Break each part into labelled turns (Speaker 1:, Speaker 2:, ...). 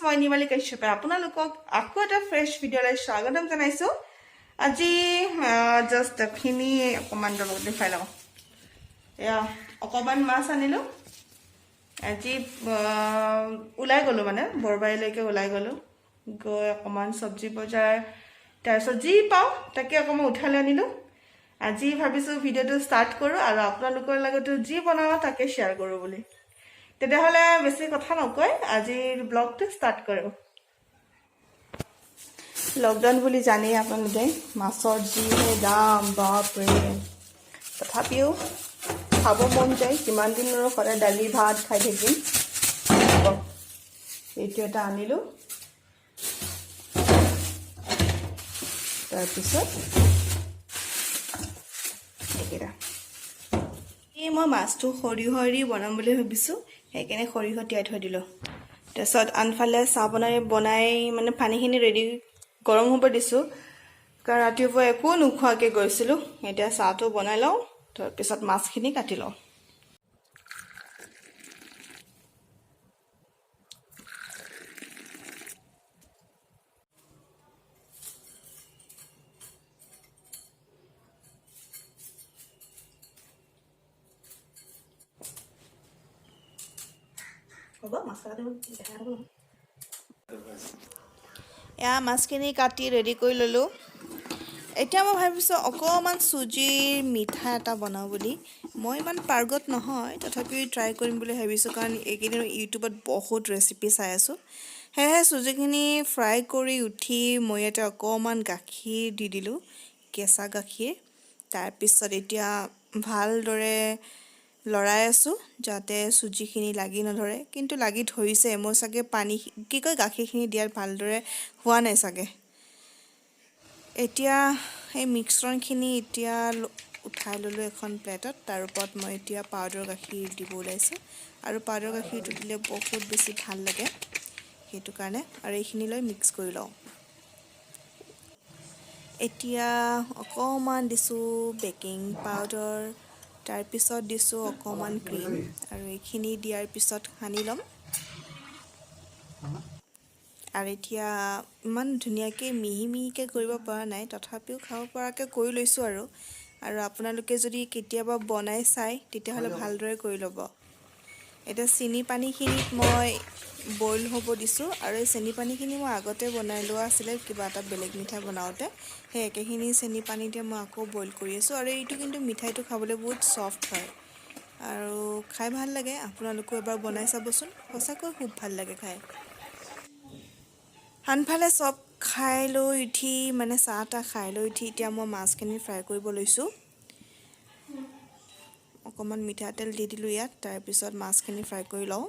Speaker 1: মই নিমালী কাশ্যপে আপোনালোকক আকৌ এটা ফ্ৰেছ ভিডিঅ'লৈ স্বাগতম জনাইছোঁ। আজি জাষ্ট খিনি অকণমান লগত দেখুৱাই লওঁ। এয়া অকণমান মাছ আনিলোঁ আজি। ওলাই গ'লোঁ, মানে বৰবাৰীলৈকে ওলাই গ'লোঁ। গৈ অকণমান চব্জি বজাৰ, তাৰপিছত যি পাওঁ তাকে অকণমান উঠালৈ আনিলোঁ। আজি ভাবিছোঁ ভিডিঅ'টো ষ্টাৰ্ট কৰোঁ আৰু আপোনালোকৰ লগতো যি বনাওঁ তাকে শ্বেয়াৰ কৰোঁ বুলি। তেতিয়াহ'লে বেছি কথা নকয় আজিৰ ব্লগটো ষ্টাৰ্ট কৰোঁ। লকডাউন বুলি জানেই আপোনালোকে, মাছৰ যিহে দাম, বাপৰে! তথাপিও খাব মন যায়। কিমান দিন আৰু সদায় দালি ভাত খাই থাকিম? এইটো এটা আনিলোঁ, তাৰপিছত এইকেইটা। এই মই মাছটো সৰিয়হ দি বনাম বুলি ভাবিছোঁ, সেইকাৰণে সৰিয়হ তিয়াই থৈ দিলোঁ। তাৰপিছত আনফালে চাহ বনাই বনাই মানে পানীখিনি ৰেডি গৰম হ'ব দিছোঁ, কাৰণ ৰাতিপুৱা একো নোখোৱাকৈ গৈছিলোঁ। এতিয়া চাহটো বনাই লওঁ, তাৰপিছত মাছখিনি কাটি লওঁ। হ'ব, মাছ কটাটো দেখা হ'ব নহয়। এয়া মাছখিনি কাটি ৰেডি কৰি ল'লোঁ। এতিয়া মই ভাবিছোঁ অকণমান চুজিৰ মিঠা এটা বনাওঁ বুলি। মই ইমান পাৰ্গত নহয়, তথাপিও ট্ৰাই কৰিম বুলি ভাবিছোঁ, কাৰণ এইকেইদিন ইউটিউবত বহুত ৰেচিপি চাই আছোঁ। সেয়েহে চুজিখিনি ফ্ৰাই কৰি উঠি মই ইয়াতে অকণমান গাখীৰ দি দিলোঁ, কেঁচা গাখীৰ। তাৰপিছত এতিয়া ভালদৰে লৰাই আছোঁ, যাতে চুজিখিনি লাগি নধৰে। কিন্তু লাগি ধৰিছে। মই চাগে পানী কি কয় গাখীৰখিনি দিয়াত ভালদৰে হোৱা নাই চাগে। এতিয়া সেই মিশ্ৰণখিনি এতিয়া উঠাই ল'লোঁ এখন প্লেটত। তাৰ ওপৰত মই এতিয়া পাউডাৰ গাখীৰ দিব ওলাইছোঁ আৰু পাউডাৰ গাখীৰটো দিলে বহুত বেছি ভাল লাগে, সেইটো কাৰণে। আৰু এইখিনি লৈ মিক্স কৰি লওঁ। এতিয়া অকণমান দিছোঁ বেকিং পাউডাৰ, তাৰপিছত দিছোঁ অকণমান ক্ৰীম আৰু এইখিনি দিয়াৰ পিছত সানি ল'ম। আৰু এতিয়া ইমান ধুনীয়াকৈ মিহি মিহিকৈ কৰিব পৰা নাই, তথাপিও খাব পৰাকৈ কৰি লৈছোঁ আৰু। আৰু আপোনালোকে যদি কেতিয়াবা বনাই চায়, তেতিয়াহ'লে ভালদৰে কৰি ল'ব। এতিয়া চেনি পানীখিনিত মই বইল হ'ব দিছোঁ আৰু এই চেনি পানীখিনি মই আগতে বনাই লোৱা আছিলে, কিবা এটা বেলেগ মিঠাই বনাওঁতে। সেই একেখিনি চেনি পানীতে মই আকৌ বইল কৰি আছোঁ। আৰু এইটো কিন্তু মিঠাইটো খাবলৈ বহুত ছফ্ট হয় আৰু খাই ভাল লাগে। আপোনালোকেও এবাৰ বনাই চাবচোন, সঁচাকৈ খুব ভাল লাগে খাই। আনফালে চব খাই লৈ উঠি, মানে চাহ তাহ খাই লৈ উঠি এতিয়া মই মাছখিনি ফ্ৰাই কৰিব লৈছোঁ। অকণমান মিঠাতেল দি দিলোঁ ইয়াত, তাৰপিছত মাছখিনি ফ্ৰাই কৰি লওঁ।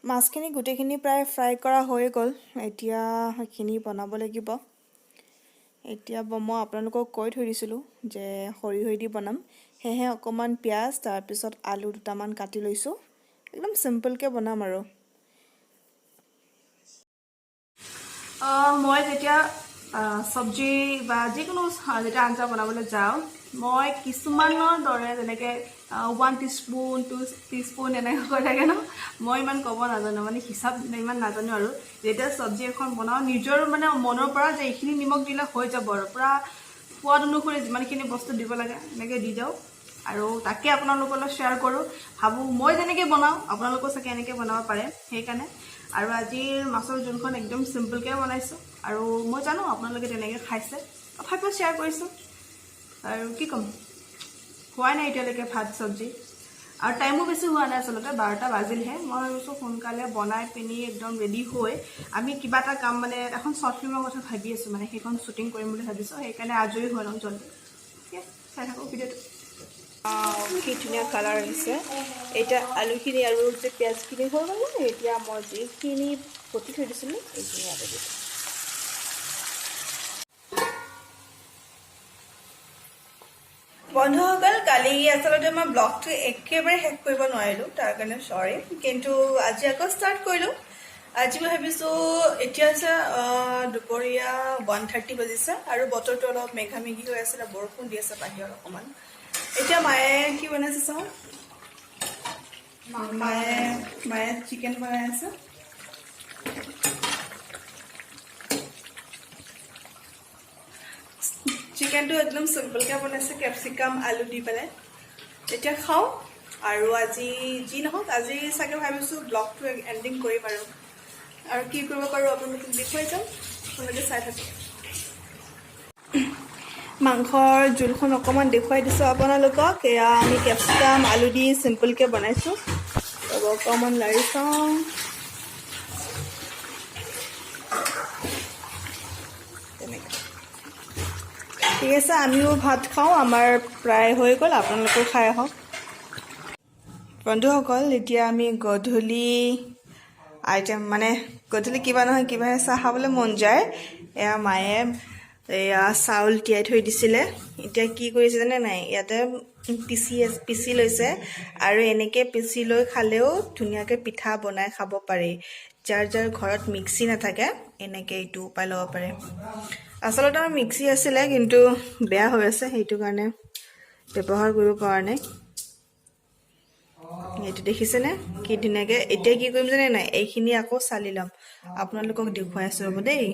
Speaker 1: মাছখিনি গোটেইখিনি প্ৰায় ফ্ৰাই কৰা হৈ গ'ল। এতিয়া সেইখিনি বনাব লাগিব। এতিয়া মই আপোনালোকক কৈ থৈ দিছিলোঁ যে সৰিয়হ দি বনাম, সেয়েহে অকণমান পিঁয়াজ, তাৰপিছত আলু দুটামান কাটি লৈছোঁ। একদম চিম্পলকৈ বনাম আৰু। মই যেতিয়া চব্জি বা যিকোনো যেতিয়া আঞ্জা বনাবলৈ যাওঁ, মই কিছুমানৰ দৰে যেনেকৈ 1 টিস্পুন, 2 টিস্পুন এনেকৈ কৈ থাকে ন, মই ইমান ক'ব নাজানো, মানে হিচাপ ইমান নাজানো। আৰু যেতিয়া চব্জি এখন বনাওঁ, নিজৰ মানে মনৰ পৰা যে এইখিনি নিমখ দিলে হৈ যাব আৰু পূৰা সোৱাদ অনুসৰি যিমানখিনি বস্তু দিব লাগে এনেকৈ দি যাওঁ আৰু তাকে আপোনালোকৰ লগত শ্বেয়াৰ কৰোঁ। ভাবোঁ মই যেনেকৈ বনাওঁ, আপোনালোকেও চাগে এনেকৈ বনাব পাৰে, সেইকাৰণে। আৰু আজিৰ মাছৰ জোলখন একদম চিম্পলকৈ বনাইছোঁ আৰু মই জানো আপোনালোকে তেনেকৈ খাইছে, তথাপিও শ্বেয়াৰ কৰিছোঁ। আৰু কি ক'ম, খোৱাই নাই এতিয়ালৈকে ভাত চব্জি আৰু টাইমো বেছি হোৱা নাই আচলতে, 12টা বাজিলহে। মই ভাবিছোঁ সোনকালে বনাই পিনি একদম ৰেডি হৈ আমি কিবা এটা কাম, মানে এখন শ্বৰ্ট ফিল্মৰ কথা ভাবি আছোঁ, মানে সেইখন শ্বুটিং কৰিম বুলি ভাবিছোঁ, সেইকাৰণে আজৰি হৈ লওঁ জল্দি। ঠিক আছে, চাই থাকোঁ ভিডিঅ'টো। কি ধুনীয়া কালাৰ আহিছে! এতিয়া আলুখিনি আৰু যে পিঁয়াজখিনি হৈ গ'ল ন, এতিয়া মই যিখিনি বটি থৈ দিছিলোঁ, এইখিনি ইয়াতে দিছোঁ। বন্ধুসকল, কালি আচলতে মই ব্লগটো একেবাৰে শেষ কৰিব নোৱাৰিলোঁ, তাৰ কাৰণে চৰি। কিন্তু আজি আকৌ ষ্টাৰ্ট কৰিলোঁ। আজি মই ভাবিছোঁ, এতিয়া হৈছে দুপৰীয়া 1:30 বাজিছে আৰু বতৰটো অলপ মেঘামেঘি হৈ আছিলে, বৰষুণ দি আছে বাহিৰত অকণমান। এতিয়া মায়ে কি বনাইছে চাওঁ। মায়ে চিকেন বনাই আছে। চিকেনটো একদম চিম্পলকৈ বনাইছে, কেপচিকাম আলু দি পেলাই। এতিয়া খাওঁ। আৰু আজি যি নহওক, আজি চাগে ভাবিছোঁ ব্লগটো এণ্ডিং কৰিম আৰু আৰু কি কৰিব পাৰোঁ আপোনালোকক দেখুৱাই যাম, আপোনালোকে চাই থাকক। মাংসৰ জোলখন অকণমান দেখুৱাই দিছোঁ আপোনালোকক। এয়া আমি কেপচিকাম আলু দি চিম্পলকৈ বনাইছোঁ। ৰ'ব, অকণমান লাৰি চাওঁ। তেনেকৈ ঠিক আছে, আমিও ভাত খাওঁ, আমাৰ প্ৰায় হৈ গ'ল, আপোনালোকেও খাই আহক। বন্ধুসকল, এতিয়া আমি গধূলি আইটেম, মানে গধূলি কিবা নহয় কিবা চাহ খাবলৈ মন যায়। এয়া মায়ে এয়া চাউল তিয়াই থৈ দিছিলে। এতিয়া কি কৰিছে জানে নাই? ইয়াতে পিচি লৈছে আৰু এনেকৈ পিচি লৈ খালেও ধুনীয়াকৈ পিঠা বনাই খাব পাৰি। যাৰ যাৰ ঘৰত মিক্সি নাথাকে, এনেকৈ এইটো উপায় ল'ব পাৰে। আচলতে আমাৰ মিক্সি আছিলে, কিন্তু বেয়া হৈ আছে, সেইটো কাৰণে ব্যৱহাৰ কৰিব পৰা নাই। এইটো দেখিছেনে কি ধুনীয়াকৈ? এতিয়া কি কৰিম জানে নাই? এইখিনি আকৌ চালি ল'ম, আপোনালোকক দেখুৱাই আছোঁ, ৰ'ব দেই।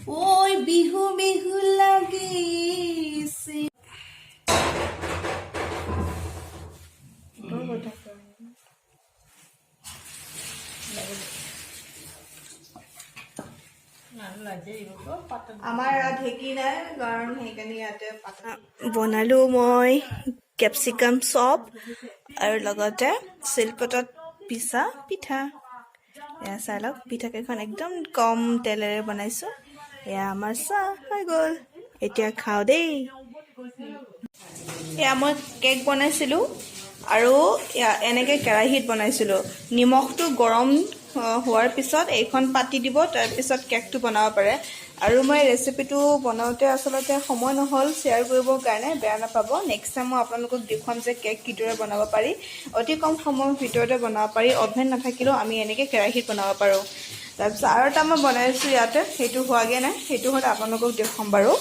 Speaker 1: ঐ, বিহু বিহু লাগিছে। আমাৰ ইয়াত ঢেঁকী নাই, কাৰণ সেইকাৰণে ইয়াতে বনালো মই কেপচিকাম চপ আৰু লগতে শিলপাতত পিছা পিঠা। এয়া চাই লওক, পিঠা কেইখন একদম কম তেলেৰে বনাইছোঁ। এয়া আমাৰ চাহ হৈ গ'ল, এতিয়া খাওঁ দেই। এয়া মই কেক বনাইছিলোঁ আৰু এনেকৈ কেৰাহীত বনাইছিলোঁ। নিমখটো গৰম হোৱাৰ পিছত এইখন পাতি দিব, তাৰপিছত কেকটো বনাব পাৰে। আৰু মই ৰেচিপিটো বনাওঁতে আচলতে সময় নহ'ল শ্বেয়াৰ কৰিবৰ কাৰণে, বেয়া নাপাব। নেক্সট টাইম মই আপোনালোকক দেখুৱাম যে কেক কিদৰে বনাব পাৰি। অতি কম সময়ৰ ভিতৰতে বনাব পাৰি, অ'ভেন নাথাকিলেও আমি এনেকৈ কেৰাহীত বনাব পাৰোঁ। তাৰপিছত আৰু এটা মই বনাইছোঁ ইয়াতে, সেইটো হোৱাগৈ নাই, সেইটো হ'লে আপোনালোকক দেখুৱাম বাৰু।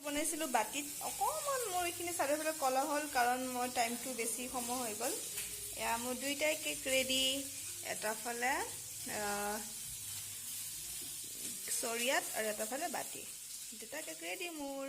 Speaker 1: বনাইছিলোঁ বাতিত অকণমান, মোৰ এইখিনি চাৰিওফালে ক'লা হ'ল, কাৰণ মই টাইমটো বেছি সময় হৈ গ'ল। এয়া মোৰ দুইটাই কেক ৰেডি, এটা ফালে চৰিয়াত আৰু এটা ফালে বাতি, দুটা কেক ৰেডি মোৰ।